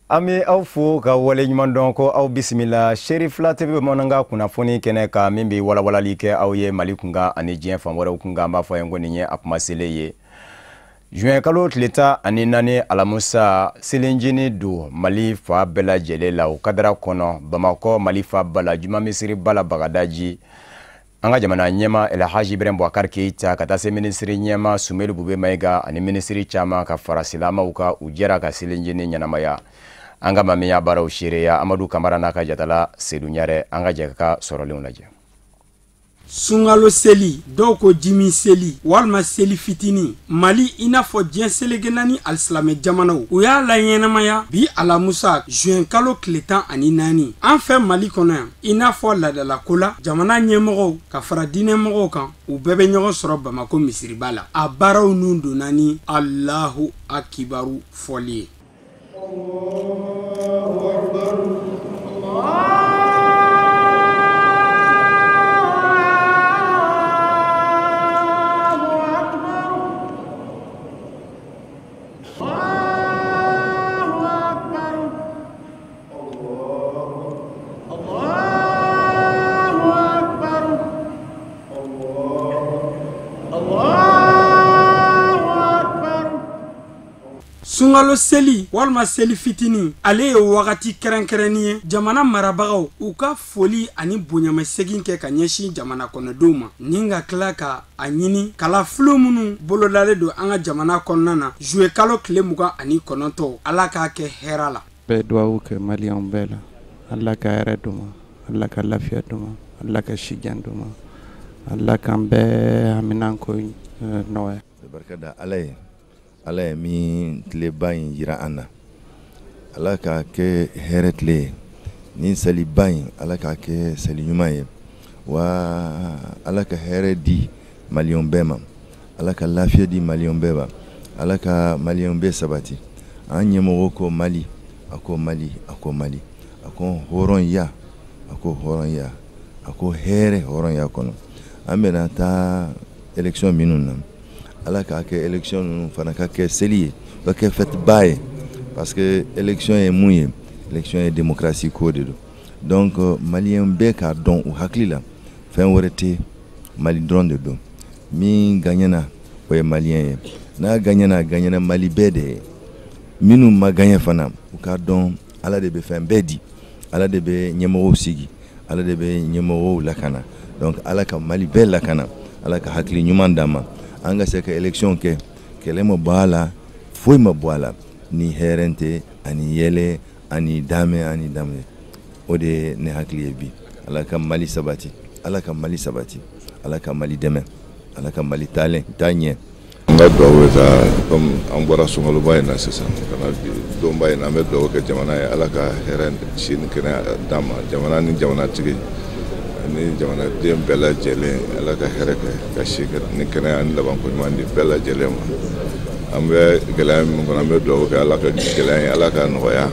An bɛ aw fo ka waleɲuman dɔn ko aw bisimila Cherifla TV bamanankan kunnafoni kɛnɛ kan min bɛ walawalali kɛ aw ye Mali kunkan ani diɲɛ fan wɛrɛw kunkan. An b'a fɔ a ye ko nin ye a kuma selen ye. Juin kalo tile 14 alamusa selinjini don Mali fa bɛɛ lajɛlen la o kadara kɔnɔ Bamakɔ Mali fa ba la Juma misiri ba la Bagadaji. An ka jamana ɲɛma El Hadji Ibrahim Boubacar Keita ka taa se minisiri ɲɛma Soumeylou Boubèye Maïga ani minisiri caman ka fara silamɛw kan u jɛra ka selinjini ɲɛnamaya. An ka maa min y'a baaraw seereya Amadu Kamara n'a ka jatala Seydou Ɲarɛ, an ka jɛ ka sɔrɔlenw lajɛ. Sunkalo seli, dɔw ko jimi seli walima seli fitinin, Mali i n'a fɔ diɲɛ seleke naani alisilamɛ jamanaw, u y'a la ɲɛnamaya bi alamusa juin kalo tile 14. An fɛ Mali kɔnɔ yan, i n'a fɔ laadalako la, jamana ɲɛmɔgɔw ka fara diinɛmɔgɔw kan, u bɛɛ bɛ ɲɔgɔn sɔrɔ Bamakɔ misiriba la. A baaraw nun donna ni Alahu akibaru fɔli ye. Sunkalo seli walima seli fitinin, ale ye wagati kɛrɛnkɛrɛnnen ye jamana marabagaw u ka foli ani bonyamasegin kɛ ka ɲɛsin jamana kɔnɔdenw ma, ni ka tila ka a ɲini kalafili minnu bolodalen don an ka jamana kɔnɔna na juillet kalo tile 29, Ala k'a kɛ hɛrɛ la. Bɛɛ duwawu kɛ maliyɛnw bɛɛ la, Ala ka hɛrɛ d'u ma, Ala ka lafiya d'u ma, Ala ka sijan d'u ma, Ala k'an bɛɛ haminanko nɔgɔya. Barika da Ala ye, Ala ye min tileba in jira an na, Ala k'a kɛ hɛrɛ tile ye, nin seliba in Ala k'a kɛ seli ɲuman ye, wa Ala ka hɛrɛ di maliyɛnw bɛɛ ma, Ala ka lafiya di maliyɛnw bɛɛ ma, Ala ka maliyɛnw bɛɛ sabati. An ɲɛmɔgɔ ko Mali, a ko Mali, a ko Mali, a ko hɔrɔnya, a ko hɔrɔnya, a ko hɛrɛ hɔrɔnya kɔnɔ. An bɛna taa élection minnu na, Ala k'a kɛ élection ninnu fana ka kɛ seli ye, ka kɛ fête ba ye, parce que élection ye mun ye, élection ye démocratie ko de don. Donc maliyɛn bɛɛ k'a dɔn u hakili la fɛn wɛrɛ tɛ Mali dɔrɔn de don. Min gagnena o ye maliyɛn ye, n'a gagnena a gagnena Mali bɛɛ de ye. Minnu ma gagné fana u k'a dɔn Ala de bɛ fɛn bɛɛ di, Ala de bɛ ɲɛmɔgɔw sigi, Ala de bɛ ɲɛmɔgɔw lakana. Donc Ala ka Mali bɛɛ lakana, Ala ka hakili ɲuman d'an ma, an ka se ka élection kɛ, kɛlɛ ma bɔ a la, foyi ma bɔ a la, ni hɛrɛ tɛ ani yɛlɛ ani damɛ ani damɛ. O de ye ne hakili ye bi. Ala ka Mali sabati, Ala ka Mali sabati, Ala ka Mali dɛmɛ, Ala ka Mali taalen taa ɲɛ. An ka dugawu bɛ taa komi an bɔra sunkaloba in na sisan ka na bi donba in na, an bɛ dugawu kɛ jamana ye, Ala ka hɛrɛ si ni kɛnɛya d'an ma, jamana ni jamanatigi ani jamanaden bɛɛ lajɛlen, Ala ka hɛrɛ kɛ ka si ni kɛnɛya ani labanko ɲuman di bɛɛ lajɛlen ma. An bɛ gɛlɛya min kɔnɔ, an bɛ dugawu kɛ Ala ka gɛlɛya in Ala ka nɔgɔya,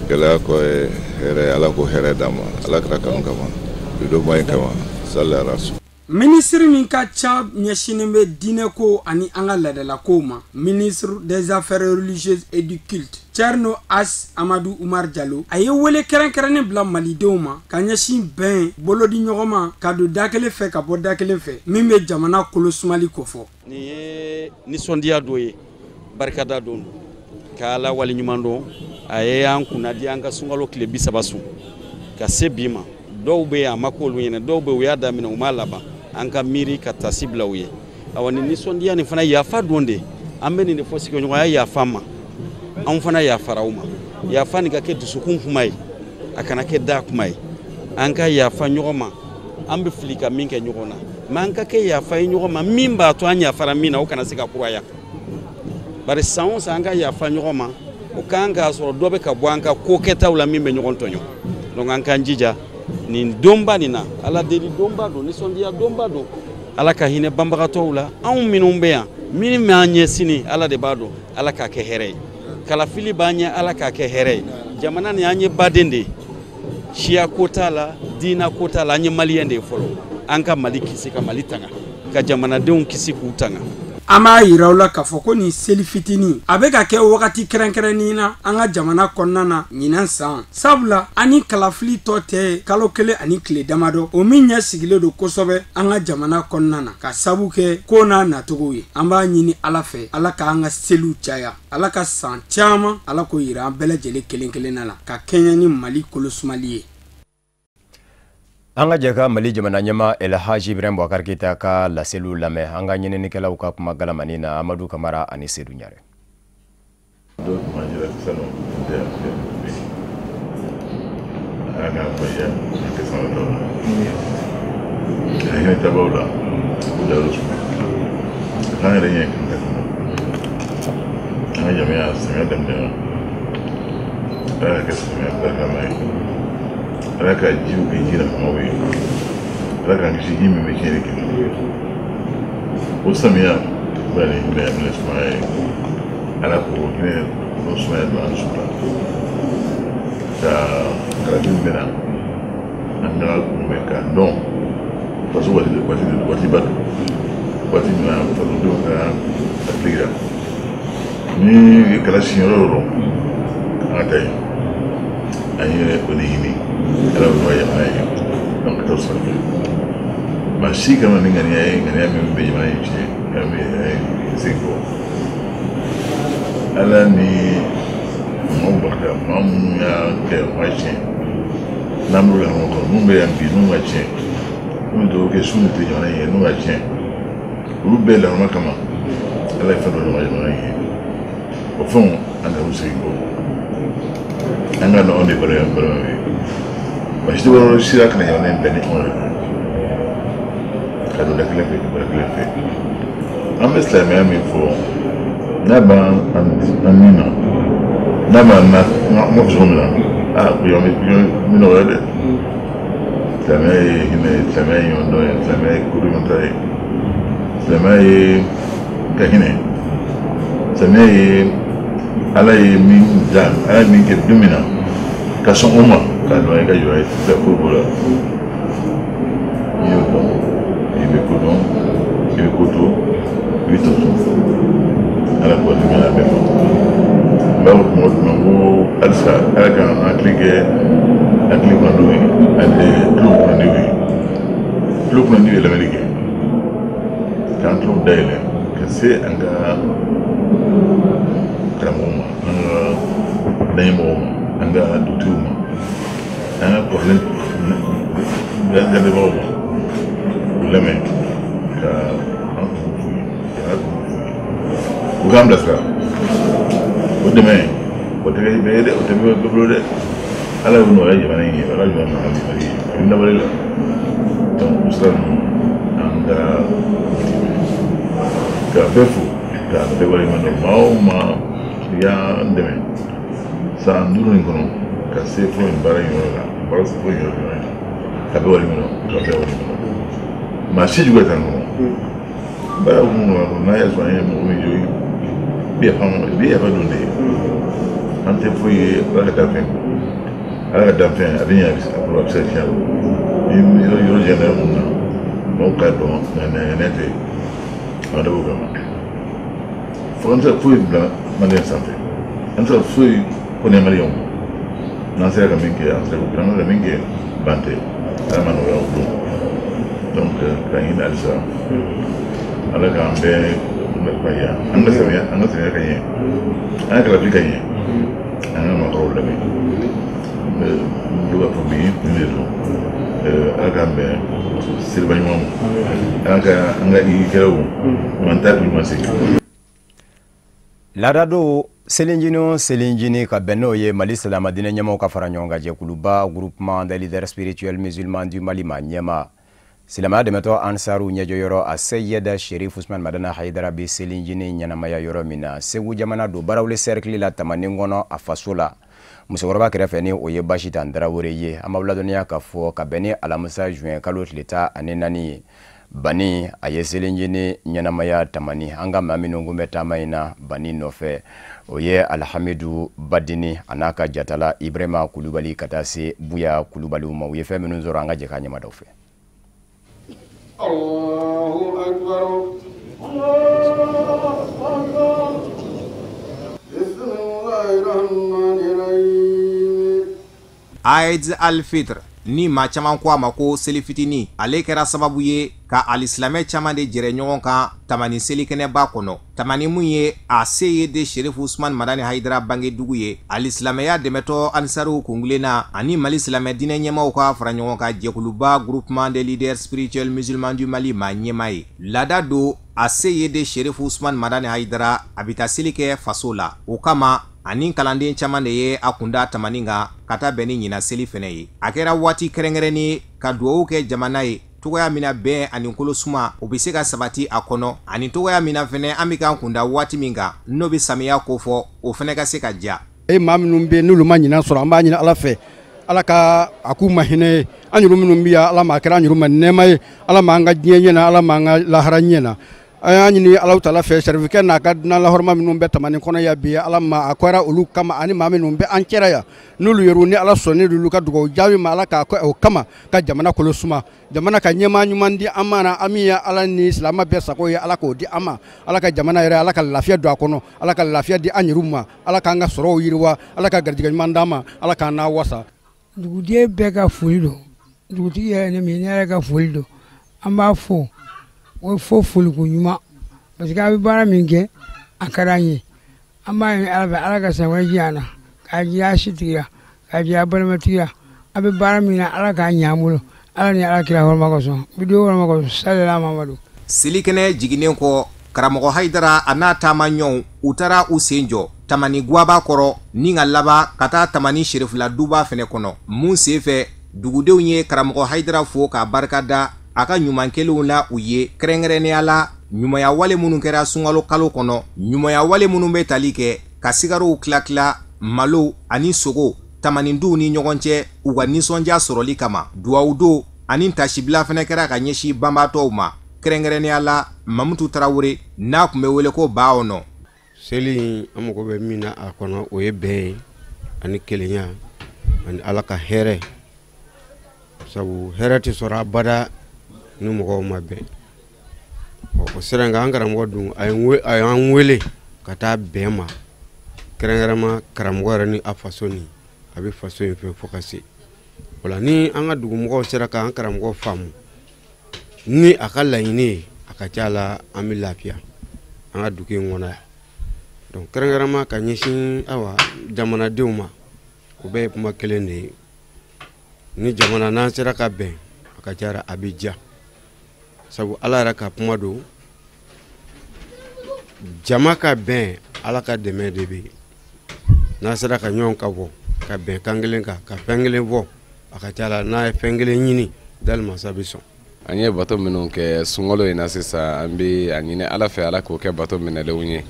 gɛlɛya kɔ ye hɛrɛ, Ala ko hɛrɛ d'an ma, Ala kɛra kanu kama, bi donba in kama, sali ala su. Minisiri min ka ca ɲɛsinnen bɛ diinɛko ani an ka laadalakow ma, ministre des affaires religieuses et du culte, Thierno As Amadou Oumar Diallo, a ye wele kɛrɛnkɛrɛnnen bila malidenw ma ka ɲɛsin bɛn bolodi ɲɔgɔn ma ka don da kelen fɛ ka bɔ da kelen fɛ min bɛ jamana kolo sumali kofɔ. Nin ye nisɔndiya dɔ ye, barikada don, ka Ala waleɲuman dɔn, a ye an kunnadi an ka sunkalo tile 30 sun ka se bi ma. Dɔw bɛ yen a ma k'olu ɲɛna, dɔw bɛ yen u y'a daminɛ u m'a laban. An ka miiri ka tasi bila u ye. Awa nin nisɔndiya nin fana yafa don de, an bɛ nin de fɔ sigiɲɔgɔnya yafa ma, anw fana yafara u ma. Yafa nin ka kɛ dusukun kuma ye, a kana kɛ da kuma ye. An ka yafa ɲɔgɔn ma, an bɛ fili ka min kɛ ɲɔgɔn na, mɛ an ka kɛ yafa ye ɲɔgɔn ma min b'a to an yafara min na o kana se ka kuraya. Bari san o san an ka yafa ɲɔgɔn ma, o kan k'a sɔrɔ dɔ bɛ ka bɔ an ka ko kɛtaw la min bɛ ɲɔgɔn tɔɲɔ. Donc an k'an jija nin donba nin na, Ala deli donba don, nisɔndiya donba don, Ala ka hinɛ banbagatɔw la. Anw minnu bɛ yan, min b'an ɲɛ sini Ala de b'a dɔn, Ala k'a kɛ hɛrɛ ye. Kalafili b'an ɲɛ, Ala k'a kɛ hɛrɛ ye. Jamana nin an ye baden de ye, siya ko t'a la, diina ko t'a la, an ye maliyɛn de ye fɔlɔ. An ka Mali kisi ka Mali tanga, ka jamanadenw kisi k'u tanga. An b'a yira aw la k'a fɔ ko nin seli fitinin a bɛ ka kɛ wagati kɛrɛnkɛrɛnnen na an ka jamana kɔnɔna na ɲinan san, sabula an ni kalafili tɔ tɛ kalo 1 ani tile damadɔ, o min ɲɛ sigilen don kosɛbɛ an ka jamana kɔnɔna na ka sabu kɛ ko n'a nacogo ye. An b'a ɲini Ala fɛ, Ala k'an ka seliw caya, Ala ka san caman Ala k'o yira an bɛɛ lajɛlen kelen kelenna la ka kɛɲɛ ni Mali kolosumali ye. An ka jɛ ka Mali jamana ɲɛmaa El Hadji Ibrahim Boubacar Keita ka laseliw lamɛn an ka ɲininikɛlaw ka kuma galamani na Amadu Kamara ani Seydou Ɲare. Ala ka jiw kɛ ji nafamaw ye, Ala k'an kisi ji min bɛ tiɲɛni kɛ. O samiya bɛ na ni hinɛ ye, sumaya ye. Ala k'o hinɛ n'o sumaya don an dusu la. Ka kalafili bɛ na, an ka kunbɛn k'a dɔn faso waatiba don, waati min na fasodenw ka hakili la. Ni ye kala siɲɛ yɔrɔ o yɔrɔ, an ka taa yen. An ye o de ɲini. Ala bɛ jamana ye donc ka taa sira fɛ. Maa si kana ni ŋaniya ye, ŋaniya min bɛ jamana in tiɲɛ, ŋaniya min bɛ segin kɔ. Ala ni maaw barika, maa minnu y'a kɛ u ma tiɲɛ, n'an b'olu la ɲɔgɔn kɔrɔ, minnu bɛ yan bi n'u ma tiɲɛ, minnu bɛ dugawu kɛ su ni tile jamana in ye n'u ma tiɲɛ, olu bɛɛ lahɔrɔma kama Ala ye fɛn dɔ nɔgɔya jamana in ye. O fɛnw an ka segin kɔ, an ka dɔn anw de balimaw ye. Maa si tɛ bɔ sira kana jamana in bɛn ni anw yɛrɛ ka don da kelen fɛ ka bɔ da kelen fɛ. An bɛ silamɛya min fɔ, n'a b'an an ni na, n'a b'an na, an b'a fɔ cogo min na, aa ko yan bɛ nɔgɔya dɛ. Silamɛya ye hinɛ ye, silamɛya ye ɲɔgɔndɔn ye, silamɛya ye kodɔnta ye, silamɛya ye ka hinɛ, silamɛya ye Ala ye min da, Ala ye min kɛ don min na ka sɔn o ma. K'a dɔn i ka jɔ ye ko b'o la. N'i y'o dɔn, i bɛ ko dɔn, i bɛ ko to, i bɛ tɔ to. Ala k'o dɛmɛ a bɛɛ ma. N b'a fɔ tuma o tuma ko halisa Ala k'an hakili kɛ hakili kunnadiw ye, ani tulo kunnadiw ye. Tulo kunnadiw ye lamɛnni kɛ, k'an tulo dayɛlɛ ka se an ka karamɔgɔw ma, an ka daɲɛmɔgɔw ma, an ka dugutigiw ma, an ka kɔrɔlen gadebagaw ma, k'u lamɛn ka an kungo f'u ye, ka an kungo f'u ye, u k'an bilasira. O dɛmɛ o tɛ kɛ bɛɛ ye dɛ, o tɛ bɛɛ bolo dɛ. Ala y'o nɔgɔya jamana in ye, Ala y'o nɔgɔya Mali ye, a bɛ dabali la. Donc o sira ninnu an ka k'a bɛɛ fo, k'a bɛɛ waleɲuman dɔn. Maa o maa y'an dɛmɛ san 5 in kɔnɔ ka se fo nin baara in yɔrɔ la, baara se fo nin yɔrɔ in na, ka bɛɛ waleɲuman dɔn, ka bɛɛ waleɲuman dɔn. Maa si juguya t'an kɔnɔ. Baara hukumu kɔnɔ, n'a y'a sɔrɔ an ye mɔgɔ min jogin, i bɛ yafa ma, i bɛ yafa don de ye. An tɛ foyi ye Ala ka danfɛn kɔ. Ala ka danfɛn a bɛ ɲɛ, a bɛ se ka tiɲɛ a bolo. Ni yɔrɔ janya yɔrɔ mun na, maaw k'a dɔn ŋaniya tɛ, a ma dabɔ o kama. Fo an tɛ se ka foyi bila maliyɛn sanfɛ, an tɛ se ka foyi kɔnɛ maliyɛnw ma. N'an sera ka min kɛ, an sera k'o kɛ, n'an ma se ka min kɛ, ban tɛ. Ala ma nɔgɔya o don. Donc k'a ɲini halisa Ala k'an bɛɛ ka an ka samiya, an ka samiya ka ɲɛ, an ka kalafili ka ɲɛ, an ka maakɔrɔw lamɛn. N bɛ b'a fɔ bi nin de don. Ala k'an bɛn seliba ɲuman ma, Ala ka an ka ikɛlaw an ta ɲuman segin. Laadado selinjini o selinjini ka bɛn n'o ye Mali silamɛdinɛ ɲɛmaaw ka fara ɲɔgɔn kan jɛkuluba groupement des leaders spirituels musulmans du Mali ma ɲɛmaa silamɛya dɛmɛtɔ Ansaru ɲɛjɔyɔrɔ a Seyida Sherif Usman Madani Hayidara bɛ selinjini ɲɛnamaya yɔrɔ min na Segu jamana don Barawuli cercle la Tamanin kɔnɔ a faso la. Musokɔrɔba kɛrɛfɛ ni o ye Basitan Tarawele ye. An b'aw ladɔnniya k'a fɔ ka bɛn ni alamisa juin kalo tile 14 ye, Bani a ye selinjini ɲɛnamaya Tamani. An ka maa minnu kun bɛ taama in na Bani nɔfɛ, o ye Alhamidu Badini a n'a ka jatala Ibrahima Kulubali ka taa se Buya Kulubaliw ma. U ye fɛn minnu sɔrɔ, an ka jɛ k'a ɲɛmadaw fɛ. Allahu akbar. Aïd al-Fitr ni maa caman ko a ma ko seli fitinin, ale kɛra sababu ye ka alisilamɛ caman de jɛrɛ ɲɔgɔn kan Tamani selikɛnɛba kɔnɔ. Tamani mun ye a Seyidi Sherifu Usman Madani Hayidara bangedugu ye, alisilamɛya dɛmɛtɔ Ansaruw kungilenna ani Mali silamɛ diinɛ ɲɛmaaw ka fara ɲɔgɔn kan jɛkuluba Groupement des leaders spirituels musulmans du Mali maa ɲɛmaa ye. Laada don a Seyidi Sherifu Usman Madani Hayidara a bɛ taa seli kɛ faso la. O kama ani kalanden caman de ye a kunda Tamani kan ka taa bɛn ni ɲinan seli fɛnɛ ye. A kɛra waati kɛrɛnkɛrɛnnen ka duwawu kɛ jamana ye togoya min na bɛn ani kolosuma o bɛ se ka sabati a kɔnɔ, ani togoya min na fɛnɛ an bɛ k'an kunda waati min kan n'o bɛ samiya kofɔ, o fɛnɛ ka se ka diya. E maa minnu bɛ n'olu ma ɲinan sɔrɔ, an b'a ɲini Ala fɛ Ala ka a k'u ma hinɛ ye. An yɛrɛ minnu bɛ yan, Ala ma a kɛra an yɛrɛ ma nɛɛma ye, Ala m'an ka diɲɛ ɲɛna, Ala m'an ka lahara ɲɛna. An y'a ɲini Alahu taala fɛ, sarifikɛ n'a ka dunan lahɔrɔma minnu bɛ Tamani kɔnɔ yan bi, Ala ma a kɛra olu kama, ani maa minnu bɛ an cɛra yan n'olu yɛrɛ ni Ala sɔnnen olu ka dugawu jaabi ma, Ala k'a kɛ o kama ka jamana kolo suma, jamana ka ɲɛmaa ɲuman di an ma na, an min ye Ala ni silamɛ bɛɛ sago ye, Ala k'o di an ma, Ala ka jamana yɛrɛ, Ala ka lafiya don a kɔnɔ, Ala ka lafiya di an yɛrɛw ma, Ala k'an ka sɔrɔw yiriwa, Ala ka garijɛgɛ ɲuman d'an ma, Ala k'an n'a wasa. Duguden bɛɛ ka foli don, dugutigi yɛrɛ ni min, ne yɛrɛ ka foli don, an b'a fo o fo foliko ɲuman, parce que a bɛ baara min kɛ a ka d'an ye. An b'a ɲini Ala fɛ, Ala ka san wɛrɛ jira an na, k'a jira a sitigiya, k'a jira a balimatigiya. A bɛ baara min na, Ala k'a ɲɛ an bolo, Ala ni Ala kira hɔrɔma kosɔn, bi don hɔrɔma kosɔn, salila Mamadu. Selikɛnɛ jiginnen kɔ, karamɔgɔ Hayidara a n'a taama ɲɔgɔnw u taara u sen jɔ Tamani guwaba kɔrɔ ni ka laban ka taa Tamani Serifula duba fɛnɛ kɔnɔ. Mun sen fɛ dugudenw ye karamɔgɔ Hayidara fo k'a barika da a ka ɲuman kelenw la u ye, kɛrɛnkɛrɛnnenya la ɲumanya wale minnu kɛra sunkalo kalo kɔnɔ, ɲumanya wale minnu bɛ tali kɛ ka sigarow tila-tila, malo ani sogo Tamanidenw ni ɲɔgɔn cɛ u ka nisɔndiya sɔrɔli kama. Duwawu don ani tasibila fɛnɛ kɛra ka ɲɛsin banbaatɔw ma, kɛrɛnkɛrɛnnenya la Mamutu Tarawele n'a tun bɛ wele ko Baɔnɔ. Seli in an mago bɛ min na a kɔnɔ, o ye bɛn ye ani kelenya ani Ala ka hɛrɛ, sabu hɛrɛ tɛ sɔrɔ abada ni mɔgɔw ma bɛn. O sira in kan, an karamɔgɔ dun a y'an wele ka taa bɛn ma, kɛrɛnkɛrɛnma karamɔgɔ yɛrɛ ni a faso ni a bɛ faso in fɛ fo ka se o la. Ni an ka dugumɔgɔw sera k'an karamɔgɔ faamu ni a ka laɲini ye, a ka ca la an bɛ lafiya an ka dugu in kɔnɔ yan. Donc kɛrɛnkɛrɛnma ka ɲɛsin awa jamanadenw ma, o bɛɛ ye kuma kelen de ye. Ni jamana n'an sera ka bɛn, a ka ca la a bɛ diya, sabu Ala yɛrɛ ka kuma don, jama ka bɛn Ala ka dɛmɛ de bɛ yen. N'a sera ka ɲɔgɔn ka bɔ ka bɛn kan kelen kan, ka fɛn kelen fɔ, a ka ca la n'a ye fɛn kelen ɲini, dalimasa bɛ sɔn. An ye bato minnu kɛ sunkalo in na sisan, an bɛ a ɲini Ala fɛ Ala k'o kɛ bato minɛlenw ye.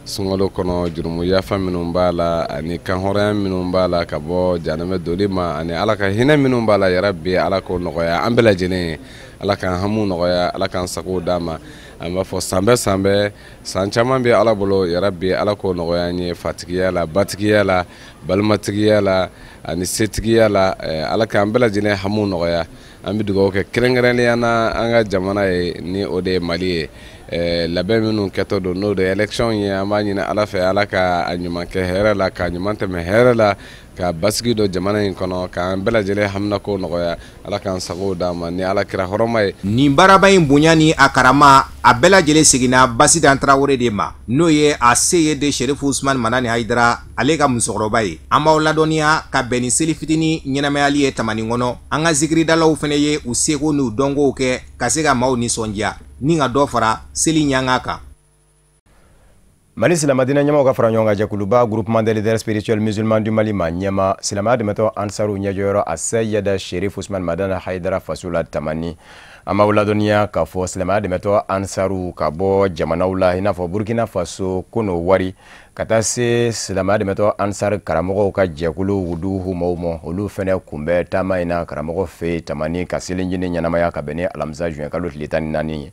Sunkalo kɔnɔ jurumu yafa minnu b'a la ani kanhɔrɔnya minnu b'a la ka bɔ janɛmɛ doli ma ani Ala ka hinɛ minnu b'a la, yarabi Ala k'o nɔgɔya an bɛɛ lajɛlen ye. Ala k'an hamiw nɔgɔya, Ala k'an sagow d'an ma. An b'a fɔ san bɛɛ san bɛɛ, san caman bɛ Ala bolo, yarabi Ala k'o nɔgɔya an ye fatigiya la, batigiya la, balimatigiya la ani setigiya la. Ala k'an bɛɛ lajɛlen hamiw nɔgɔya. An bɛ dugawu kɛ kɛrɛnkɛrɛnnenya na an ka jamana ye, ni o de ye Mali ye. Labɛn minnu kɛtɔ don n'o de ye élection ye, an b'a ɲini Ala fɛ Ala ka a ɲuman kɛ hɛrɛ la, k'a ɲuman tɛmɛ hɛrɛ la, ka basigi don jamana in kɔnɔ, k'an bɛɛ lajɛlen haminako nɔgɔya, Ala k'an sagow d'an ma ni Ala kira hɔrɔma ye. Nin baaraba in bonya ni a karama a bɛɛ lajɛlen seginna Basidan Tarawele de ma, n'o ye a Seyidi Sherifu Usman Madani Hayidara ale ka musokɔrɔba ye. An b'aw ladɔnniya ka bɛn ni seli fitinin ɲɛnamayali ye Tamani kɔnɔ. An ka zikiridalaw fɛnɛ ye u seko n'u dɔnkow kɛ ka se ka maaw nisɔndiya ni ka dɔ fara seli ɲanga kan. Mali silamɛdinɛ ɲɛmaaw ka fara ɲɔgɔn kan jɛkuluba Groupement des leaders spirituels musulmans du Mali ma ɲɛma silamɛya dɛmɛtɔ Ansaru ɲɛjɔyɔrɔ a Seyida Sherifu Usman Madani Hayidara faso la Tamani. An b'aw ladɔnniya k'a fɔ silamɛya dɛmɛtɔ Ansaru ka bɔ jamanaw la i n'a fɔ Burkina Faso, Konowari, ka taa se silamɛya dɛmɛtɔ Ansar karamɔgɔw ka jɛkulu wuduhu maaw ma, olu fɛnɛ kun bɛ taama in na karamɔgɔ fɛ Tamani ka seli ɲini ɲɛnamaya ka bɛn ni alamisa juin kalo tile 14 ye.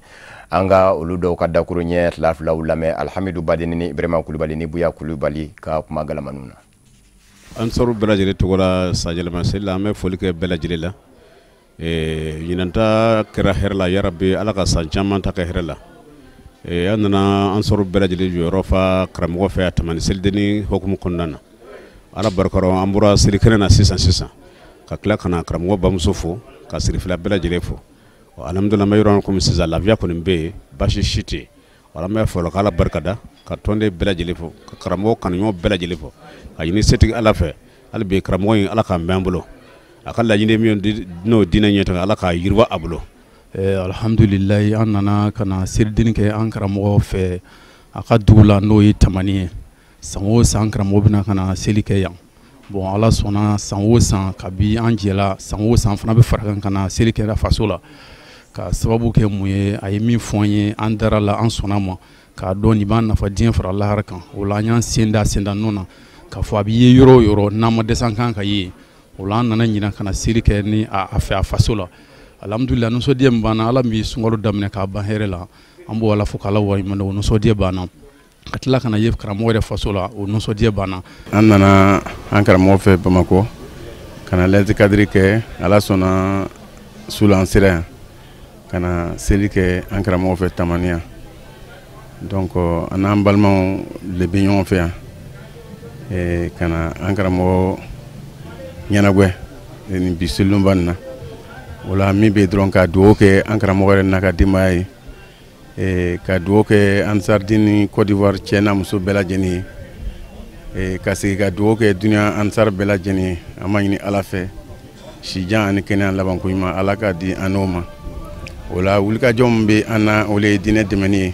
An ka olu dɔw ka dakuru ɲɛ fila filaw lamɛn Alhamidu Badeni ni Ibrahima Kulubali ni Buya Kulubali ka kuma galamaniw na. Ansaru bɛɛ lajɛlen tɔgɔ la sanyɛlɛma seli la, an bɛ foli kɛ bɛɛ lajɛlen la. Ɲinan ta kɛra hɛrɛ la, yarabi Ala ka san caman ta kɛ hɛrɛ la. An nana ansaru bɛɛ lajɛlen jɔyɔrɔ fa karamɔgɔ fɛ a Tamani selidenni hukumu kɔnɔna na. Ala barika rɔ, an bɔra selikɛnɛ na sisan sisan ka tila ka na karamɔgɔ bamuso fo, ka sirifila bɛɛ lajɛlen fo. Alhamdulillah, an bɛ yɔrɔ min komi sisan, lafiya kɔni bɛ yen, baasi si tɛ yen. An bɛ fɔlɔ k'Ala barika da, ka tɔnden bɛɛ lajɛlen fo, ka karamɔgɔ kanuɲɔgɔn bɛɛ lajɛlen fo, ka ɲini setigi Ala fɛ hali bi karamɔgɔ in, Ala k'an bɛn an bolo, a ka laɲini min n'o diinɛ ɲɛtaga, Ala k'a yiriwa a bolo. Alhamdulilayi, an nana ka na selidenni kɛ an karamɔgɔ fɛ a ka dugu la, n'o ye Tamani ye. San o san, karamɔgɔ bɛna ka na seli kɛ yan. Bon, Ala sɔnna, san o san, kabi an jɛla, san o san fana bɛ fara kan ka na seli kɛ faso la. Ka sababu kɛ mun ye? A ye min fɔ an ye, an dara la, an sɔnna ma, k'a dɔn nin b'an nafa diɲɛ fara lahara kan. O la, an y'an sen da senda nɔ na k'a fɔ a bɛ ye yɔrɔ o yɔrɔ, n'an ma dɛsɛ, an kan ka ye. O la, an nana ɲinan ka na seli kɛ ni a fɛ a faso la. Alhamdulillah, nisɔndiya min b'an na, Ala min ye sunkalo daminɛ k'a ban hɛrɛ la, an b'o Ala fo k'Ala waleɲuman dɔn. O nisɔndiya b'an na. Ka tila ka na ye karamɔgɔ yɛrɛ faso la, o nisɔndiya b'an na. An nana an karamɔgɔ fɛ Bamakɔ ka na lɛti kadiri kɛ. Ala sɔnna, su la an sera yan ka na seli kɛ an karamɔgɔ fɛ Tamani. Donc an n'an balimaw de bɛ ɲɔgɔn fɛ yan ka na an karamɔgɔ ɲɛnagwɛ nin bi selilonba nin na. O la, min bɛ dɔrɔn, ka dugawu kɛ an karamɔgɔ yɛrɛ n'a ka denbaya ye, ka dugawu kɛ Ansardini Côte d'Ivoire cɛ n'a muso bɛɛ lajɛlen ye, ka segin ka dugawu kɛ dunuya Ansar bɛɛ lajɛlen ye. An b'a ɲini Ala fɛ, sijan ani kɛnɛya labanko ɲuman, Ala ka di an n'o ma. O la, wulikajɔ min bɛ an na, o de ye diinɛ dɛmɛni ye,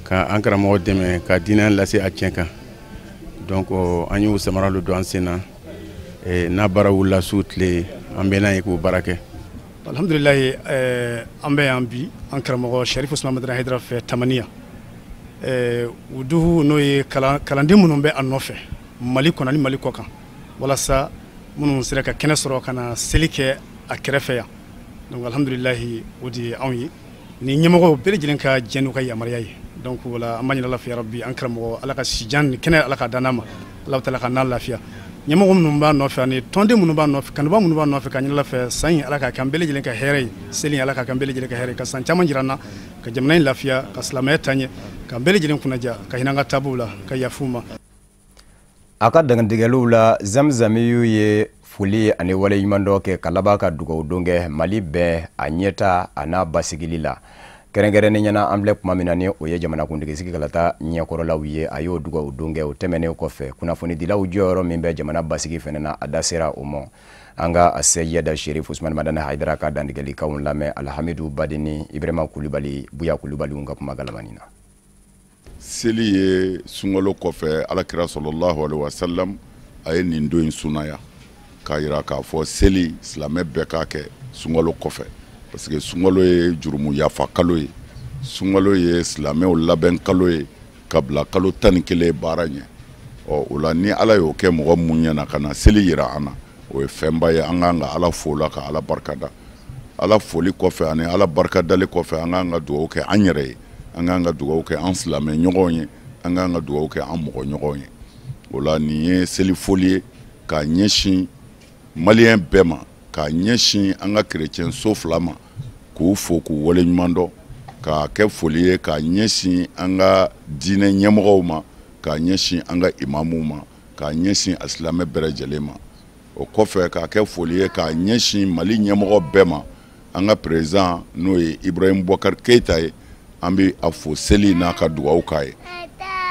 ka an karamɔgɔ dɛmɛ ka diinɛ lase a tiɲɛ kan. Donc an y'o samara dɔ don an sen na. N'a baara wulila su tile, an bɛ n'a ye k'o baara kɛ. Alhamdulilayi, an bɛ yan bi an karamɔgɔ Sharif Usman Madani Hayidara fɛ Tamaniya. Wuduhu, n'o ye kalanden minnu bɛ a nɔfɛ Mali kɔnɔ ni Mali kɔ kan, walasa minnu sera ka kɛnɛ sɔrɔ ka na seli kɛ a kɛrɛfɛ yan. Donc alhamdulilayi, o de ye anw ye ni ɲɛmɔgɔw bɛɛ lajɛlen ka jɛ n'u ka yamaruya ye. Donc wala, an b'a ɲini Ala fɛ, yarabi, an karamɔgɔ, Ala ka sijan ni kɛnɛ, Ala ka dan n'a ma, Ala taala ka n'a lafiya. Ɲɛmɔgɔ minnu b'a nɔfɛ ani tɔnden minnu b'a nɔfɛ, kanuba minnu b'a nɔfɛ, ka ɲini Ala fɛ, san in, Ala k'a kɛ an bɛɛ lajɛlen ka hɛrɛ ye. Seli, Ala k'a kɛ an bɛɛ lajɛlen ka hɛrɛ ye, ka san caman jira an na, ka jamana in lafiya, ka silamɛya taa ɲɛ, ka bɛɛ lajɛlen kunnaja, ka hinɛ an ka taabolow la, ka yafa u ma. A ka dantigɛliw la, Zamzamiyu ye foli ani waleɲumandɔn kɛ, ka laban ka dugawu don kɛ Mali bɛɛ a ɲɛta a n'a basigili la, kɛrɛnkɛrɛnnen ɲɛna an filɛ tuma min na, ni o ye jamanakuntigi sigi kalata ɲɛkɔrɔlaw ye. A y'o dugawu don kɛ. O tɛmɛnen kɔfɛ, kunnafonidilaw jɔyɔrɔ min bɛ jamana basigi fɛnɛ na, a da sera o ma. An ka Seyida Sherif Usman Madani Hayidara ka dantigɛlikanw lamɛn Alhamidu Badini, Ibrahima Kulubali, Buya Kulubaliw ka kuma galamani na. Seli ye sunkalo kɔfɛ, Alakira sɔlɔlahu alaihi wasallam a ye nin don in sunaya k'a yira k'a fɔ seli, silamɛ bɛɛ k'a kɛ sunkalo kɔfɛ, parce que sunkalo ye jurumu yafa kalo ye, sunkalo ye silamɛw labɛn kalo ye ka bila kalo 11 baara ɲɛ. Ɔ, o la, ni Ala y'o kɛ mɔgɔ mun ɲɛna ka na seli yira an na, o ye fɛnba ye. An k'an ka Ala fo la, ka Ala barikada. Ala foli kɔfɛ ani Ala barikadali kɔfɛ, an k'an ka dugawu kɛ an yɛrɛ ye, an k'an ka dugawu kɛ an silamɛ ɲɔgɔnw ye, an k'an ka dugawu kɛ an mɔgɔ ɲɔgɔnw ye. O la, nin ye seli foli ye k'a ɲɛsin maliyɛn bɛɛ ma, k'a ɲɛsin an ka kerecɛn so fila ma, k'u fo k'u waleɲuman dɔn, k'a kɛ foli ye k'a ɲɛsin an ka diinɛ ɲɛmɔgɔw ma, k'a ɲɛsin an ka imamuw ma, k'a ɲɛsin a silamɛ bɛɛ lajɛlen ma. O kɔfɛ, k'a kɛ foli ye k'a ɲɛsin Mali ɲɛmɔgɔ bɛɛ ma, an ka président, n'o ye Ibrahim Boubacar Keïta ye, an bɛ a fo seli n'a ka dugawu k'a ye.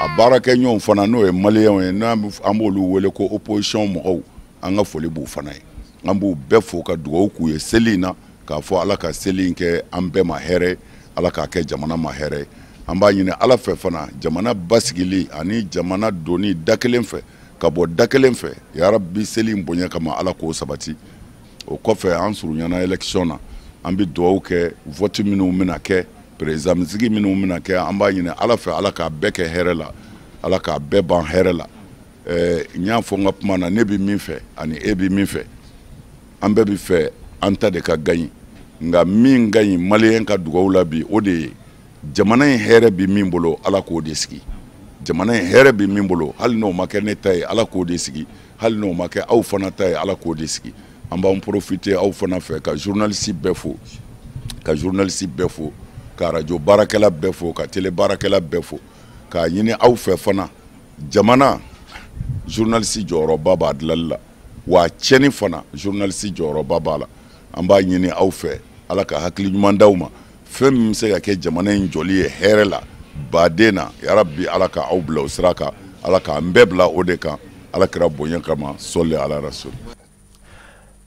A baarakɛɲɔgɔnw fana, n'o ye maliyɛnw ye, n'an b'olu wele ko opposition mɔgɔw, an ka foli b'u fana ye. An b'u bɛɛ fo ka dugawu k'u ye seli in na, k'a fɔ Ala ka seli in kɛ an bɛɛ ma hɛrɛ, Ala k'a kɛ jamana ma hɛrɛ. An b'a ɲini Ala fɛ fana, jamana basigili ani jamana donni da kelen fɛ ka bɔ da kelen fɛ, yarabi, seli in bonya kama, Ala k'o sabati. O kɔfɛ, an surunyana élection na, an bɛ dugawu kɛ vote minnu bɛna kɛ, président sigi minnu bɛna kɛ, an b'a ɲini Ala fɛ, Ala k'a bɛɛ kɛ hɛrɛ la, Ala k'a bɛɛ ban hɛrɛ la. N y'a fɔ n ka kuma na, ne bɛ min fɛ ani e bɛ min fɛ, an bɛɛ bɛ fɛ an ta de ka gaɲi. Nka min ka ɲi maliyɛn ka dugawu la bi, o de ye jamana in hɛrɛ bɛ min bolo, Ala k'o de sigi. Jamana in hɛrɛ bɛ min bolo, hali n'o ma kɛ ne ta ye, Ala k'o de sigi. Hali n'o ma kɛ aw fana ta ye, Ala k'o de sigi. An b'an profiter aw fana fɛ ka journaliste bɛɛ fo, ka journaliste bɛɛ fo. ka arajo baarakɛla bɛɛ fo, ka télé baarakɛla bɛɛ fo, k'a ɲini aw fɛ fana. Jamana journaliste jɔyɔrɔba b'a dilanli la, wa tiɲɛni fana journaliste jɔyɔrɔba b'a la. An b'a ɲini aw fɛ, Ala ka hakili ɲuman d'aw ma, fɛn min bɛ se ka kɛ jamana in jɔli ye hɛrɛ la baden na, yarabi Ala ka aw bila o sira kan, Ala k'an bɛɛ bila o de kan, Ala kɛra bonya kama, sɔli ala rasul.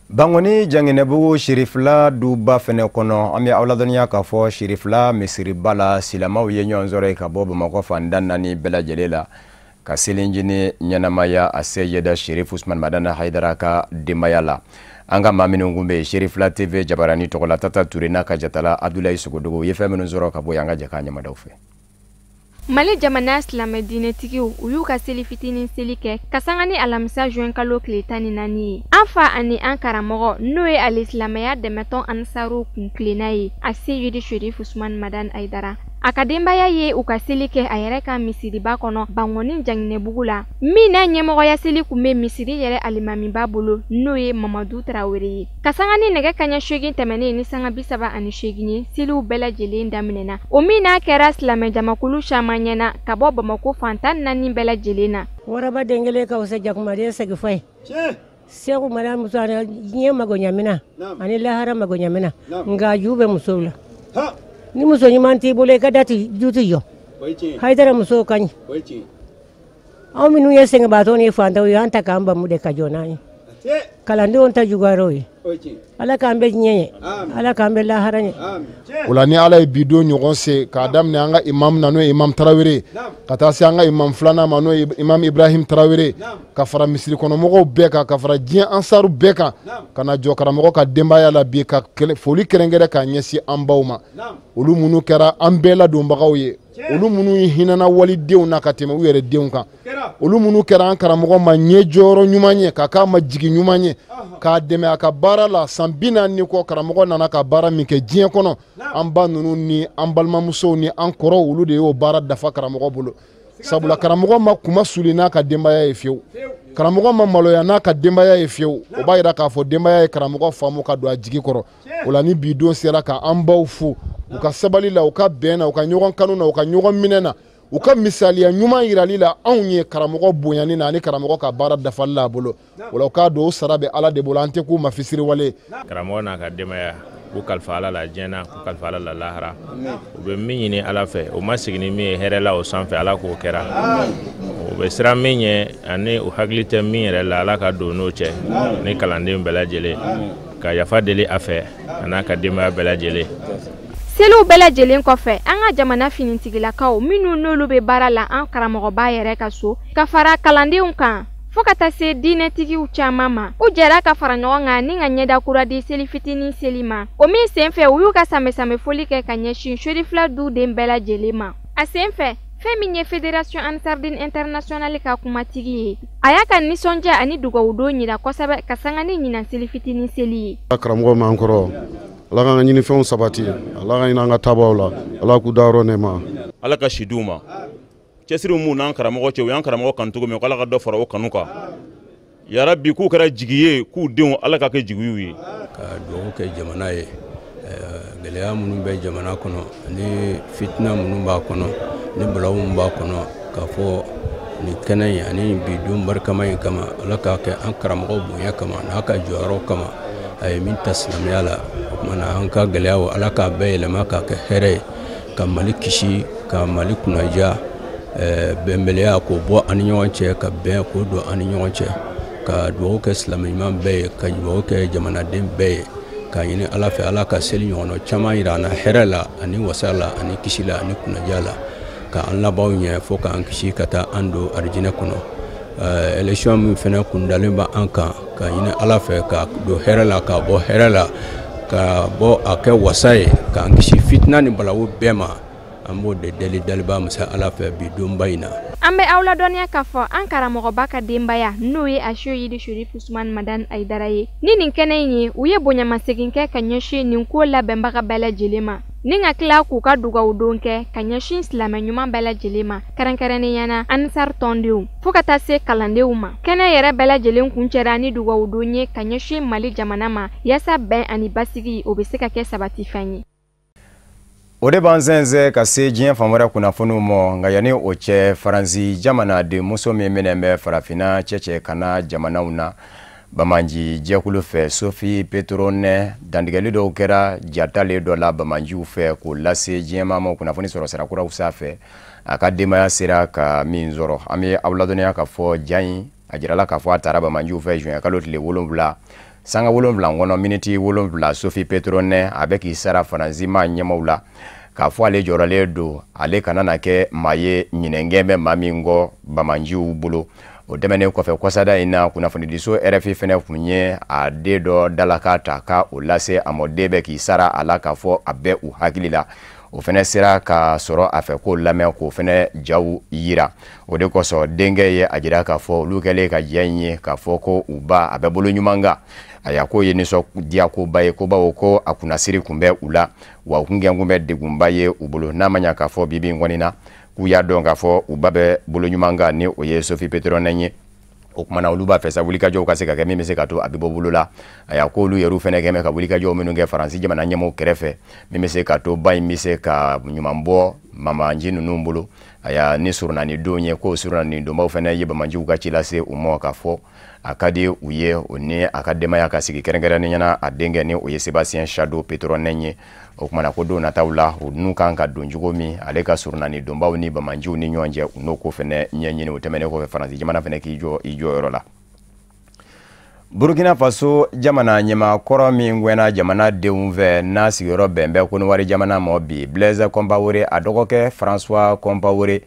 Bangoni Janginɛbugu Sirifila duba fɛnɛ kɔnɔ, an bɛ aw ladɔnniya k'a fɔ Sirifila misiriba la, silamɛw ye ɲɔgɔn sɔrɔ yen ka bɔ Bamakɔ fan da naani bɛɛ lajɛlen la ka selinjini ɲɛnamaya a Seyida Sherif Usman Madani Hayidara ka denbaya la. An ka maa minnu kun bɛ yen Sherifila TV jabarani tɔgɔ la, Tata Ture n'a ka jatala Abdulayi Sogodogo, u ye fɛn minnu sɔrɔ ka bɔ yen, an ka jɛ k'a ɲamadaw fɛ. Mali jamana silamɛ diinɛtigiw, u y'u ka seli fitinin seli kɛ ka sanga ni alamisa juin kalo tile 14 ye. An fa ani an karamɔgɔ, n'o ye ale silamɛya dɛmɛtɔn Ansaru kun tilenna ye, a Seyidi Sherif Usman Madani Hayidara, a ka denbaya ye u ka seli kɛ a yɛrɛ ka misiriba kɔnɔ Bangoni Janginɛbugu la, min n'a ɲɛmɔgɔya seli kun bɛ misiri yɛrɛ alimamiba bolo, n'o ye Mamadu Tarawele ye. Ka sanga ni nɛgɛ kaɲɛ 8 tɛmɛnen ni sanga 38 ye, seliw bɛɛ lajɛlen daminɛna, o min n'a kɛra silamɛ jamakulu caman ɲɛna ka bɔ Bamakɔ fan 14 bɛɛ lajɛlen na. Waraba den kelen ka fisa jakumaden segin fɔ ye. Segu mara muso diɲɛ mago ɲamina ani lahara mago ɲamina, nka ju bɛ musow la. Ni muso ɲuman t'i bolo, i ka da ju tɛ jɔ. Hayidara musow ka ɲi. Anw minnu ye sɛgɛnbaatɔ ni fantanw ye, an ta k'an bamu de ka jɔ n'an ye. Kalandenw ta juguyara ye. Ala k'an bɛ diɲɛ ye, Ala k'an bɛ lahara ye. O la ni Ala ye bi don ɲɔgɔn se k'a daminɛ an ka imam na, n'o ye imam Tarawele, ka taa se an ka imam filanan ma, n'o ye imam Ibrahim Tarawele, ka fara misiri kɔnɔmɔgɔw bɛɛ kan, ka fara diɲɛ ansaru bɛɛ kan, ka na jɔ karamɔgɔ ka denbaya la bi, ka foli kɛrɛnkɛrɛn k'a ɲɛsin an baw ma, olu minnu kɛra an bɛɛ ladonbagaw ye, olu minnu hinɛna walidenw na ka tɛmɛ u yɛrɛ denw kan, olu minnu kɛra an karamɔgɔ ma ɲɛ jɔyɔrɔ ɲuman ye, ka k'a ma jigi ɲuman ye, k'a dɛmɛ a ka baara la. San 40 kɔ, karamɔgɔ nana ka baara min kɛ diɲɛ kɔnɔ, an ba ninnu ni an balimamusow ni an kɔrɔw, olu de y'o baara dafa karamɔgɔ bolo. Sabula karamɔgɔ ma kuma suli n'a ka denbaya ye fiyewu, karamɔgɔ ma maloya n'a ka denbaya ye fiyewu. O b'a yira k'a fɔ denbaya ye karamɔgɔ faamu ka don a jigi kɔrɔ. O la ni bi don sera ka an baw fo u ka sabali la, u ka bɛn na, u ka ɲɔgɔn kanu na, u ka ɲɔgɔn minɛ na, u ka misaliya ɲuman yirali la anw ye karamɔgɔ bonyani na ani karamɔgɔ ka baara dafali la a bolo. O la u k'a don o sara bɛ Ala de bolo, an tɛ k'u ma fisiriwale. Karamɔgɔ n'a ka denbaya, k'u kalifa Ala la diɲɛ na, k'u kalifa Ala la lahara. U bɛ min ɲini Ala fɛ, u ma segin ni min ye hɛrɛ la o sanfɛ, Ala k'o kɛra. U bɛ siran min ɲɛ ani u hakili tɛ min yɛrɛ la, Ala ka don n'o cɛ ni kalanden bɛɛ lajɛlen, ka yafa deli a fɛ a n'a ka denbaya bɛɛ lajɛlen. Seliw bɛɛ lajɛlen kɔfɛ, an ka jamana finitigilakaw minnu n'olu bɛ baara la an karamɔgɔba yɛrɛ ka so, ka fara kalandenw kan fo ka taa se diinɛtigiw caman ma, u jɛra ka fara ɲɔgɔn kan ni ka ɲɛda kura di seli fitinin seli ma. O min senfɛ, u y'u ka samɛsamɛ foli kɛ ka ɲɛsin Sherifila duden bɛɛ lajɛlen ma. A senfɛ, fɛn min ye Fédération Ansardine Internationale ka kumatigi ye, a y'a ka nisɔndiya ani dugawudon yira kosɛbɛ ka sanga ni ɲinan seli fitinin seli ye. Karamɔgɔ m'an kɔrɔ, Ala k'an ka ɲinifɛnw sabati, Ala ka ɲinɛ an ka taabaw la, Ala k'u dayɔrɔ nɛɛma. Ala ka si d'u ma. Cɛsiri mun n'an karamɔgɔ cɛ, u y'an karamɔgɔ kanu cogo min, Ala ka dɔ fara o kanu kan. Yarabi k'u kɛra jigi ye, k'u denw Ala ka kɛ jigiw ye. Ka dugawu kɛ jamana ye, gɛlɛya minnu bɛ jamana kɔnɔ ani fitina minnu b'a kɔnɔ ni balawu minnu b'a kɔnɔ, k'a fɔ nin kɛnɛ in ani bi don barikama in kama, Ala k'a kɛ an karamɔgɔ bonya kama n'a ka jɔyɔrɔ kama, a ye min ta silamɛya la. O tuma na an ka gɛlɛyaw, Ala k'a bɛɛ yɛlɛma k'a kɛ hɛrɛ ye, ka Mali kisi, ka Mali kunnaja, bɛnbaliya k'o bɔ an ni ɲɔgɔn cɛ, ka bɛn k'o don an ni ɲɔgɔn cɛ, ka dugawu kɛ silamɛ ɲuman bɛɛ ye, ka dugawu kɛ jamanaden bɛɛ ye, k'a ɲini Ala fɛ Ala ka seli ɲɔgɔnna caman yira an na hɛrɛ la ani wasa la ani kisi la ani kunnaja la, ka an labanw ɲɛ fo k'an kisi ka taa an don arijinɛ kɔnɔ. Élection min fana kun dalen bɛ an kan, ka ɲini Ala fɛ ka don hɛrɛ la, ka bɔ hɛrɛ la, ka bɔ a kɛ wasa ye, k'an kisi fitina ni balawu bɛɛ ma. An b'o de deli daliba masa Ala fɛ bi donba in na. An bɛ aw ladɔnniya k'a fɔ an karamɔgɔba ka denbaya, n'o ye Aseyidi Sherif Usman Madani Hayidara ye, ni nin kɛnɛ in ye, u ye bonyamasegin kɛ ka ɲɛsin nin ko labɛnbaga bɛɛ lajɛlen ma, ni ka tila k'u ka dugawudon kɛ ka ɲɛsin silamɛ ɲuman bɛɛ lajɛlen ma, kɛrɛnkɛrɛnnenya na Ansar tɔndenw fo ka taa se kalandenw ma. Kɛnɛ yɛrɛ bɛɛ lajɛlen kuncɛra ni dugawudon ye ka ɲɛsin Mali jamana ma, yaasa bɛn ani basigi o bɛ se ka kɛ sabatifɛn ye. O de b'an sɛnsɛn ka se diɲɛ fan wɛrɛ kunnafoniw ma. Nka yanni o cɛ, Faransi jamanaden muso min minɛ bɛ farafinna cɛcɛ kana jamanaw na bamanji jɛkulu fɛ, Sophie Pétronin, dantigɛli dɔw kɛra jatalen dɔ la bamanjiw fɛ k'o lase diɲɛmaa ma kunnafoni sɔrɔ sira kuraw sanfɛ, a ka denbaya sera ka min sɔrɔ. An bɛ aw ladɔnniya k'a fɔ ja in a jirala k'a fɔ a taara bamanjiw fɛ juin kalo tile 7 sanga 7 kɔnɔ miniti 7. Sophie Pétronin a bɛ k'i sara Faransi maa ɲɛmaw la k'a fɔ ale jɔrɔlen don, ale kana na kɛ maa ye ɲinɛngɛn bɛ maa min kɔ bamanjiw bolo. O tɛmɛnen kɔfɛ, kɔsada in na kunnafonidiso RFI fɛnɛ kun ye a den dɔ dalaka ta ka o lase a ma. Den bɛ k'i sara a la k'a fɔ a bɛ u hakili la, o fɛnɛ sera ka sɔrɔ a fɛ k'o lamɛn, k'o fɛnɛ jaw yira. O de kosɔn denkɛ ye a jira k'a fɔ olu kɛlen ka ja in ye k'a fɔ ko u ba a bɛ bolo ɲuman kan. Aya, k'o ye nisɔndiya koba ye, ko bawo ko a kunnasiri kun bɛ u la, wa u kun kɛ kun bɛ degunba ye u bolo. N'a ma ɲa k'a fɔ bibi in kɔni na k'u y'a dɔn k'a fɔ u ba bɛ bolo ɲuman kan, ni o ye Sophie Pétronin ye, o kumana olu b'a fɛ sa wulikajɔw ka se ka kɛ min bɛ se ka to a bɛ bɔ bolo la. Aya, k'olu yɛrɛw fɛnɛ kɛ bɛ ka wulikajɔw minnu kɛ Faransi jamana ɲɛmɔgɔw kɛrɛfɛ, min bɛ se ka to ba in bɛ se ka ɲuman bɔ bamanji ninnu bolo. Aya, ni surunani don ye, k'o surunani donbaw fɛnɛ ye bamanjiw ka ci lase u ma k'a fɔ a ka di u ye o ni a ka denbaya ka sigi, kɛrɛnkɛrɛnnenya la a denkɛ, ni o ye Sébastien Chadeau Pétronin ye. O kumana ko don nataw la u n'u kan ka don cogo min ale ka surunani donbaw ni bamanjiw ni ɲɔgɔn cɛ, u n'o ko fɛnɛ ɲɛɲini. O tɛmɛnen kɔfɛ, Faransi jamana fɛnɛ k'i jɔ i jɔyɔrɔ la. Burkina Faso jamana ɲɛmaa kɔrɔ min gɛnna jamana denw fɛ, n'a sigiyɔrɔ bɛn bɛ Kɔnɔwari jamana ma bi, Blaise Compaoré, a dɔgɔkɛ François Compaoré,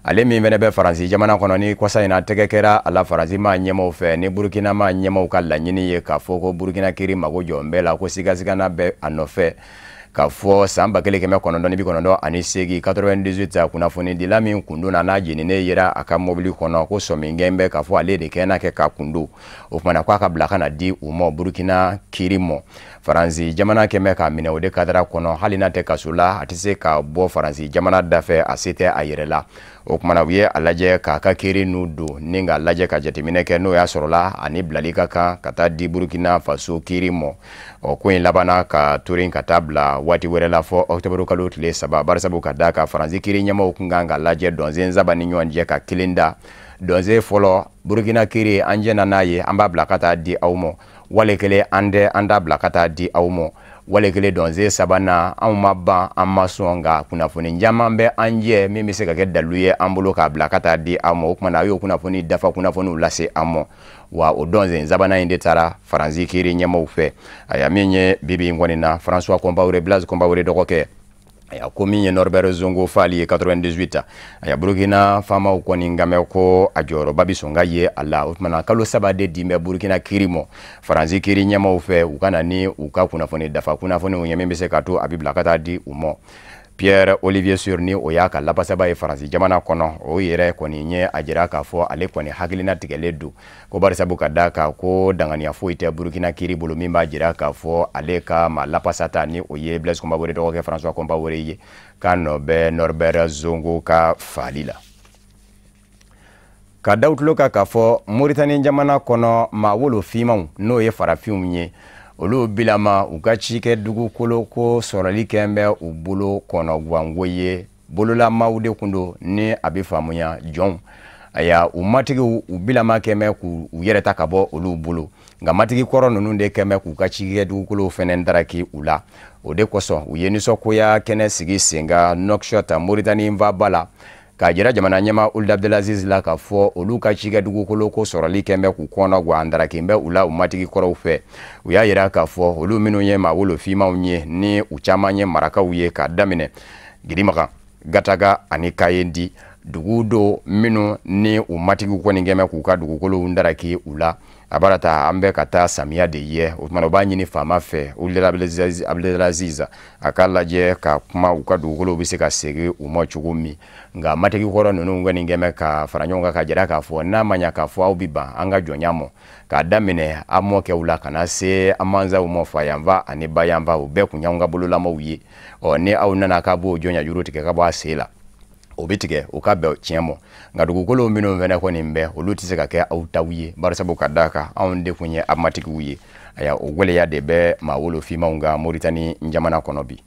ale min fɛnɛ bɛ Faransi jamana kɔnɔ, ni kɔsa in na tɛgɛ kɛra a la Faransi maa ɲɛmaw fɛ, ni Burkina maa ɲɛmaw ka laɲini ye k'a fɔ ko Burkina kiri mago jɔ bɛɛ la, ko sigasigana bɛ a nɔfɛ, k'a fɔ san 1998 98 kunnafonidila min kun donna n'a jeninen yera a ka mobili kɔnɔ, ko sɔmingɛn bɛ k'a fɔ ale de kɛ n'a kɛ ka kun don. O kumana k'a ka bila ka na di u ma Burkina kiri mɔ. Faransi jamana kɛmɛ k'a minɛ o de kadara kɔnɔ, hali n'a tɛ kaso la, a tɛ se ka bɔ Faransi jamana dafɛ, a se tɛ a yɛrɛ la. O kumana u ye a lajɛ k'a ka kiri n'u don ni k'a lajɛ ka jateminɛ kɛ, n'o y'a sɔrɔla ani bilali ka kan ka taa di Burkina Faso kiri mɔ. Ɔ, ko in labanna ka torin ka taa bila waati wɛrɛ la fɔ ɔkutɔburu kalo tile 3, barisabu ka d'a kan Faransi kiri ɲɛmaw kun kan ka lajɛ dɔnsen 3 ni ɲɔgɔn cɛ ka kelen da. Dɔnsen fɔlɔ, Burkina kiri an jɛnna n'a ye, an b'a bila ka taa di aw ma, wale kelen an tɛ an t'a bila ka taa di aw ma, wale kelen dɔnsen sabanan anw ma ban an ma sɔn, nka kunnafoni caman bɛ an jɛ min bɛ se ka kɛ dalilu ye an bolo k'a bila ka taa di aw ma. O kumana a y'o kunnafoni dafa kunnafoniw lase an ma, wa o dɔnsen sabanan in de taara Faransi kiri ɲɛmaw fɛ. Aya, min ye bibi in kɔni na, François Compaoré, Blaise Compaoré dɔgɔkɛ, aya, ko min ye Norbert Zongo Fali ye 98, aya, Burkina faamaw kɔni kan bɛ ko a jɔyɔrɔba bɛ sɔn ka ye a la. O tumana kalo 3 de din bɛ Burkina kiri mɔ Faransi kiri ɲɛmaw fɛ, u ka na ni u ka kunnafoni dafa kunnafoniw ye min bɛ se ka to a bɛ bila ka taa di u ma. Pierre Olivier Sur, ni o y'a ka lapasaba ye Faransi jamana kɔnɔ, o yɛrɛ kɔni ye a jira k'a fɔ ale kɔni hakilina tigɛlen don, ko barisabu ka d'a kan ko danganiya foyi tɛ Burkina kiri bolo min b'a jira k'a fɔ ale ka maa lapasata, ni o ye Blaise Compaoré dɔgɔkɛ François Compaoré ye, k'a nɔ bɛ Norbert Zongo ka faali la. Ka da tulo kan k'a fɔ Moritani jamana kɔnɔ, maa wolo finmanw, n'o ye farafinw ye, olu bilama u ka cikɛ dugukolo ko sɔrɔli kɛ bɛ u bolo kɔnɔguwanko ye. Bololamaw de kun don, ni a bɛ faamuya jɔnw. Aya, u matigiw u bilama kɛ bɛ k'u yɛrɛ ta ka bɔ olu bolo, nka matigi kɔrɔ ninnu de kɛ bɛ k'u ka cikɛ dugukolow fɛnɛ daraki u la. O de kosɔn u ye nisɔngoya kɛnɛ sigi sen kan Nouakchott, Moritani faaba la, k'a jira jamana ɲɛmaa Ould Abdelaziz la k'a fɔ olu ka cikɛ dugukolo ko sɔrɔli kɛ bɛ k'u kɔnɔ guwan, daraki bɛ u la u matigi kɔrɔw fɛ. U y'a jira k'a fɔ olu minnu ye maa wolo finmanw ye, ni u caman ye marakaw ye, k'a daminɛ Gidimaga, Gataga ani Kayendi, dugu do minnu ni u matigiw kɔni kɛ bɛ k'u ka dugukolow daraki u la. A bara ta an bɛ ka taa samiya de ye. O tuma u b'a ɲini faama fɛ Ould Abdelaziz a k'a lajɛ ka kuma u ka dugukolow bɛ se ka segin u ma cogo min. Nka matigi kɔrɔ ninnu kɔni kɛ bɛ ka fara ɲɔgɔn kan ka jira k'a fɔ n'a ma ɲa k'a fɔ aw bɛ ban an ka jɔnya ma, k'a daminɛ an mɔkɛw la ka na se an mansaw ma, fayanfa ani bayanfa, u bɛɛ kun y'anw ka bololamaw ye. Ɔ, ni aw nana k'a b'o jɔnya juru tigɛ ka bɔ a sen la, o bɛ tigɛ o ka bɛn tiɲɛ ma. Nka dugukolo minnu fɛnɛ kɔni bɛ, olu tɛ se ka kɛ aw taw ye, barisabu ka d'a kan anw de kun ye a matigiw ye. Aya, o gwɛlɛya de bɛ maa wolo finmanw kan Moritani jamana kɔnɔ bi.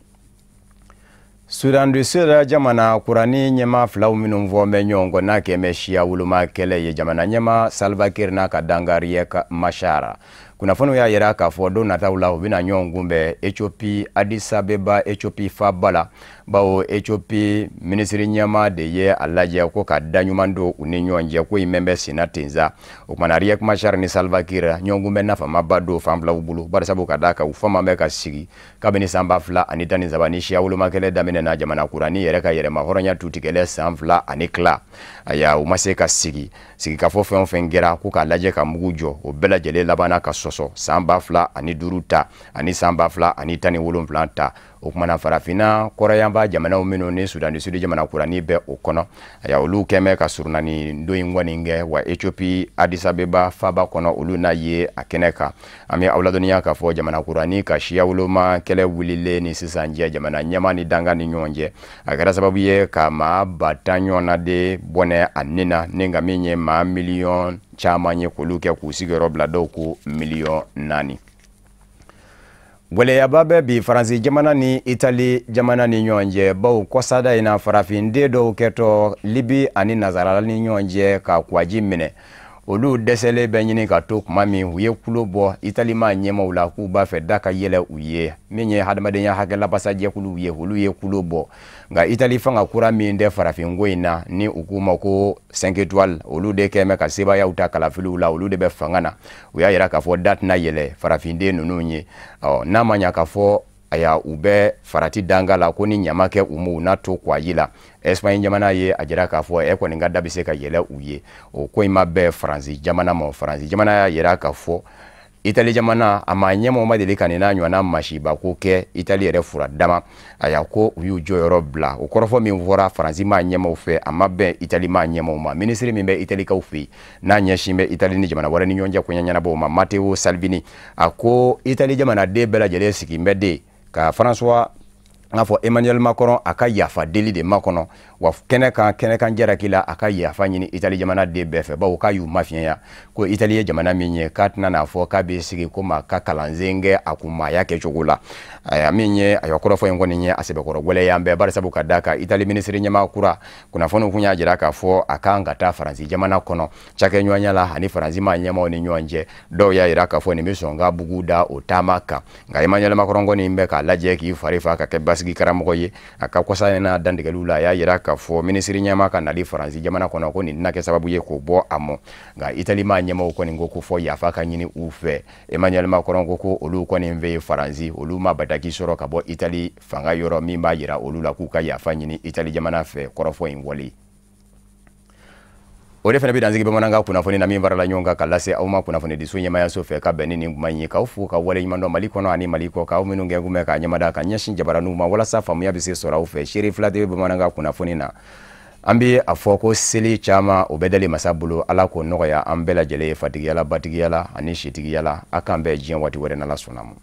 Sudan du Sud jamana kurani ɲɛmaa filaw minnu fɔ bɛ ɲɔgɔn kɔ n'a kɛn bɛ siya woloma kɛlɛ ye, jamana ɲɛmaa Salva Kiir n'a ka dankan Riek Machar, kunnafoniw y'a yira k'a fɔ don nataw la u bɛna ɲɔgɔn kunbɛn Ethiopie, Addis Abeba, Ethiopie faaba la, bawo Ethiopie minisiri ɲɛmaa de ye a lajɛ ko ka da ɲuman don u ni ɲɔgɔn cɛ, ko in mɛn bɛ senna ten sa. O kumana Riek Machar ni Salva Kiir ɲɔgɔn kunbɛn nafamaba don fan filaw bolo, barisabu ka d'a kan u fama bɛ ka sigi kabini san 2013 ni siya woloma kɛlɛ daminɛna jamana kurani yɛrɛ ka yɛrɛma hɔrɔnya tutigɛlɛ san 2 ani tila. Aya, u ma se ka sigi sigikafɔ fɛn o fɛn kɛra ko k'a lajɛ ka mugu jɔ, o bɛɛ lajɛlen labanna ka sɔsɔ san 2005 ta ani san 2017 ta. O kumana farafinna kɔrɔyanba jamanaw minnu ni Sudan du Sud jamana kurani bɛ o kɔnɔ, aya, olu kɛn bɛ ka surunani don in kɔni kɛ wa Ethiopie Addis Abeba faaba kɔnɔ, olu n'a ye a kɛnɛ kan. An bɛ aw ladɔnniya k'a fɔ jamana kurani ka siya woloma kɛlɛ wulilen ni sisan cɛ jamana ɲɛmaa ni dankan ni ɲɔgɔn cɛ, a kɛra sababu ye ka maa 10,000 ɲɔgɔnna de bɔnɛ a nin na, ni ka min ye maa miliyɔn caman ye k'olu kɛ k'u sigiyɔrɔ bila, dɔw ko 4 miliyɔn. Gwɛlɛyaba bɛ bi Faransi jamana ni Itali jamana ni ɲɔgɔn cɛ, bawo kɔsada in na farafinden dɔw kɛtɔ Libi ani Nazarala ni ɲɔgɔn cɛ ka kwaji minɛ, olu dɛsɛlen bɛ ɲini ka to kuma min u ye kulo bɔ Itali maa ɲɛmaw la k'u b'a fɛ da ka yɛlɛ u ye, min ye hadamadenya hakɛ labasajɛkuluw ye, olu ye kulo bɔ. Nka Itali fanga kura min tɛ farafinko in na ni u k'u ma ko 5 étoiles, olu de kɛn bɛ ka sebayaw ta kalafiliw la, olu de bɛ fanga na. U y'a yira k'a fɔ da tɛna yɛlɛ farafinden ninnu ye, ɔ n'a ma ɲa k'a fɔ aya u bɛ farati danga la ko ni ɲama kɛ u ma u n'a to kwaji la. Espagne jamana ye a jira k'a fɔ e kɔni ka da bɛ se ka yɛlɛ u ye. O ko in ma bɛn Faransi jamana ma. Faransi jamana y'a yira k'a fɔ Itali jamana a ma ɲɛmɔgɔ ma deli ka nin n'a ɲɔgɔnna masiba ko kɛ Itali yɛrɛ fura dama, aya ko u y'u jɔyɔrɔ bila. O kɔrɔfɔ min fɔra Faransi maa ɲɛmaw fɛ, a ma bɛn Itali maa ɲɛmaw ma. Minisiri min bɛ Italikaw fɛ yen n'a ɲɛsin bɛ Itali ni jamana wɛrɛ ni ɲɔgɔn cɛ koɲɛ ɲɛnabɔw ma, Matteo Salvini, a ko Itali jamanaden bɛɛ lajɛlen sigin bɛ de ka François n'a fɔ Emmanuel Macron a ka yafa deli de makɔnɔ, wa kɛnɛ kan jalaki la a ka yafa ɲini Itali jamanaden bɛɛ fɛ, bawo k'a y'u mafiɲɛya ko Itali ye jamana min ye k'a tɛna n'a fɔ k'a bɛ sigi ko maa ka kalansen kɛ a kun maaya kɛcogo la. Aya, min ye ayiwa kɔrɔfɔ in kɔni ye a sɛbɛkɔrɔ gwɛlɛya bɛɛ, barisabu ka d'a kan Itali minisiri ɲɛmaa kura kunnafoniw kun y'a jira k'a fɔ a kan ka taa Faransi jamana kɔnɔ cakɛɲɔgɔnya la ani Faransi maa ɲɛmaaw ni ɲɔgɔn cɛ. Dɔw y'a jira k'a fɔ nin bɛ sɔn ka bugu da o taama kan, nka Emmanuel Macron kɔni bɛ k'a lajɛ k'i fari fa ka kɛ basigi karamɔgɔ ye. A ka kɔsa in na dantigɛliw la, a y'a jira k'a fɔ minisiri ɲɛmaa ka nali Faransi jamana kɔnɔ ko nin tɛna kɛ sababu ye k'o bɔ a mɔ. Nka Itali maa ɲɛmaaw kɔni ko fɔ yafa ka ɲini u fɛ. Emmanuel Macron ko olu kɔni fɛ yen Faransi, olu ma bataki sɔrɔ ka bɔ Itali fanga yɔrɔ min b'a jira olu la k'u ka yafa ɲini Itali jamana fɛ kɔrɔfɔ in wale. O de fana bɛ dansigi bamanankan kunnafoni na min farala ɲɔgɔn kan ka lase aw ma kunnafonidiso ɲɛmayaso fɛ ka bɛn ni nin kuma in ye, k'aw fo ka waleɲuman dɔn Mali kɔnɔ ani Mali kɔ, k'aw minnu kɛ kun bɛ k'a ɲɛmada ka ɲɛsin jabaraninw ma walasa faamuya bɛ se sɔrɔ aw fɛ. Seere fila de bɛ bamanankan kunnafoni na. An bɛ a fɔ ko seli caman o bɛ dali masa bolo, Ala k'o nɔgɔya an bɛɛ lajɛlen ye fatigiya la, batigiya la ani sitigiya la. A k'an bɛn diɲɛ waati wɛrɛ n'Ala sɔnna ma.